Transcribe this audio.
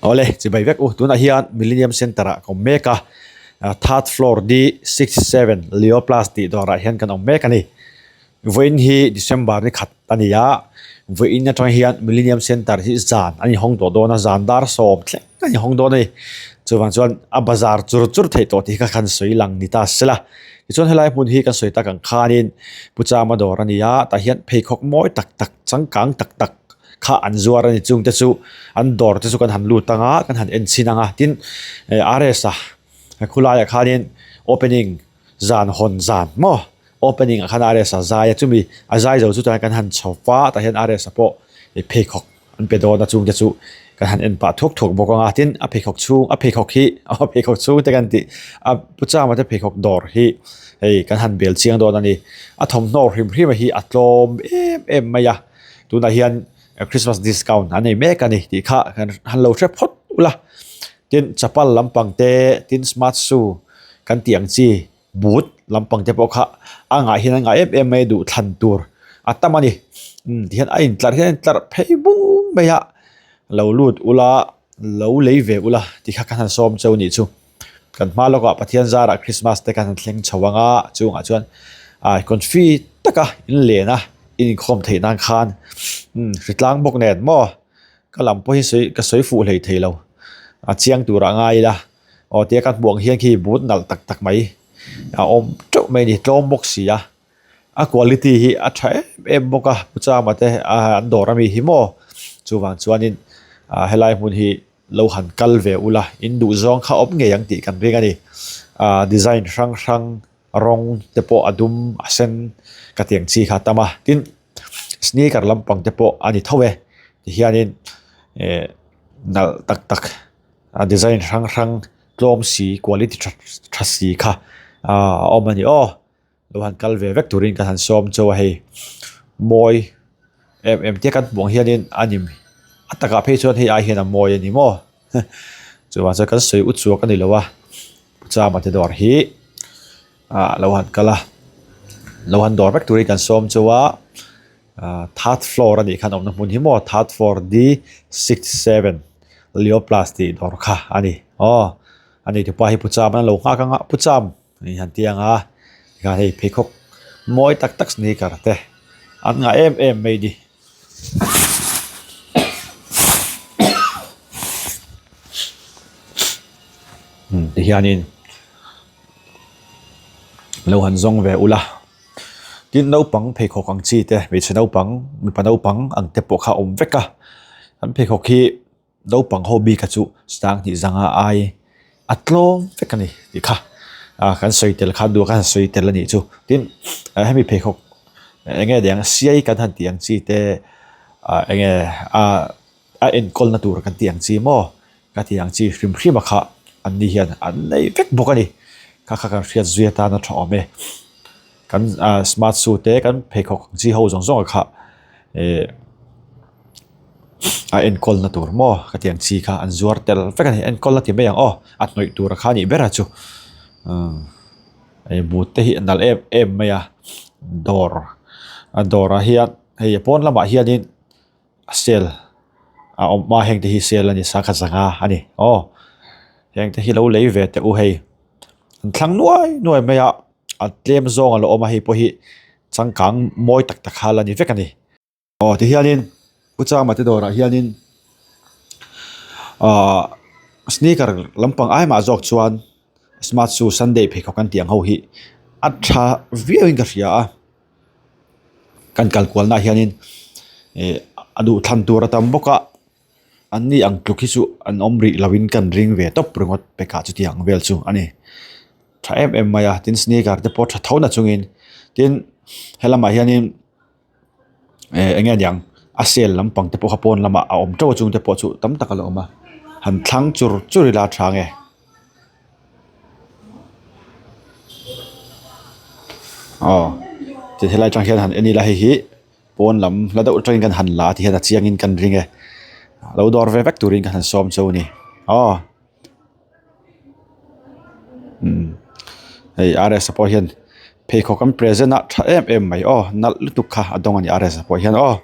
Awle chibai vek u tunah hian Millennium Centre ah ka awm mek a third floor D 67 Leo Plus tih dawrah hian kan awm mek a ni vawiin hi December ni khat a ni a vawiin atang hian Millennium Centre hi zan a inhawng tawh dawn a zan dar sawm thleng a inhawng dawn a ni chuvang chuan a bazar chur chur theih tawh tih kha khan sawi lang ni ta se la tichuan helai hmun hi kan sawi tak ang khanin Pu Chama dawr a ni a tah hian pheikhawk mawi tak tak changkang tak tak. kha an zuar a ni chung te chu an dawr te chu kan han lut ang a kan han en chhin ang a tin eh R_S a khulaiah khanin opening zan hawn zan maw opening ah khan R_S a zai a chumi a zai zo chu tunah kan han chho va tah hian R_S a pawh ih pheikhawk an pe dawn a chung te chu kan han en pah thuak thuak bawk ang a tin a pheikhawk chhung a pheikhawk hi a pheikhawk chhung te kan tih a pu chama te pheikhawk dawr hi hei kan han bel chiang dawn a ni a thawmhnaw hrim hrim hi a tlawm em em mai a. Tunah hian Christmas discount an nei mek a ni tih kha kan han lo hre phawt ula tin chapal lampang te tin smart shoe kan tih ang chi boot lampang te pawh kha a ngah hian a ngah em em mai a duh thlan tur a tam a ni umm tihian a intlar hian a intlar phei bung mai a lo lut ula lo lei ve ula tih kha kan han sawm cheu nih chu. Kan hma lawkah Pathian zarah Christmas te kan han thleng chho ang a, chungah chuan ah confi taka in len a in inkhawm theih nan khan umm hritlang bawk nen maw ka lam pawh hi sawi ka sawi fuh hlei thei lo a chiang turah ngai ila aw tia ka hmuh ang hian khi but nalh tak tak mai a awm teuh mai a ni tlawm bawk si a a quality hi a tha em em bawk a pu chama te an dawr ami hi maw chuvang chuanin ah helai hmun hi. Lo han kal ve ula, in duh zawng kha awm ngei ang tih kan ring a ni. Ahh design hrang hrang rawng te pawh a dum a sen ka ti ang chi kha a tam a, tin sneaker lampang te pawh a ni tho e tihianin eh nalh tak tak a design hrang hrang tlawm si quality tha tha si kha ahh a awm a ni aw. Lo han kal ve vek turin kan han sawm chauh a hei mawi em em te kan hmuh ang hianin a ni a takah phei chuan hei ai hian a mawi a ni maw chuvang chuan kan sawi u chuak a ni lo a chama te dawr hi ah lo han kal a lo han dawr vek turin kan sawm chauh a ah third floor a nih khan awmna hmun hi maw third floor D 67 Leo plus tih dawr kha a ni aw a ni tupa hi pu cham an lo nghak ang a pu cham. Hei han ti ang a tikhan hei pheikhawk mawi tak tak sneaker te an ngah em em mai ni. Umm tihianin lo han zawng ve ula tin naupang pheikhawk ang chi te hmeichhe naupang mipa naupang ang te pawh kha a awm vek a an pheikhawk hi. Naupang ho bik kha chu sang hnih zanga ai a tlawm vek a ni tih kha ah kan sawi tel kha duh a kan han sawi tel a nih chu tin hemi pheikhawk eng nge niang siai kan han tih ang chi te ah eng nge ah a enkawl na tur kan tih ang chi maw ka tih ang chi hrim hrim a kha an ni hian an nei vek bawk a ni kha kha kan hriat zui atan a tha awm e. Kan ah smart shoe te kan pheikhawk ang chi ho zawng zawng kha eh a enkawl na tur maw ka ti ang chi kha an zuar tel vek a ni enkawl na ti mai ang aw a hnawih tur kha a nih ber a chu umm hei but te hi a nalh em em mai a dawr a dawrah hian hei a pawn lamah hianin a sale a awm a heng te hi sale a ni sangha zanga a ni aw heng te hi lo lei ve teh u hei an thlang nuai nuai mai a. A tlem zawng a la awm a hei pawh hi changkang mawi tak tak kha la ni vek a ni. Aw tihianin Pu Chama te dawrah hianin ahh sneaker lampang ai mah zawk chuan smart shoe sunday pheikhawk an tih ang ho hi a tha viau in ka hria a kan kal kual naah hianin ih a duh thlan tur a tam bawk a. An ni ang tluk hi chu an awm rih lo in kan ring ve tawp ringawt pekah chutiang vel chu a ni. Tha em em mai a tin sneaker te pawh tha tho na chungin tin helamah hianin eh eng nge niang a sale lampang te pawh kha pawn lamah a awm teuh a chung te pawh chu tam tak a la awm a han thlang chur chur ila tha nge. Aw ti helai atang hian han en ila hei hi. Pawn lam hla deuh atangin kan han la ti hian a chiangin kan ring e lo dawr ve vek turin kan han sawm cheu a ni aw umm hei R S a pawh hian pheikhawk an present a tha em em mai aw nalh lutuk kha a dawng a ni R S a pawh hian aw.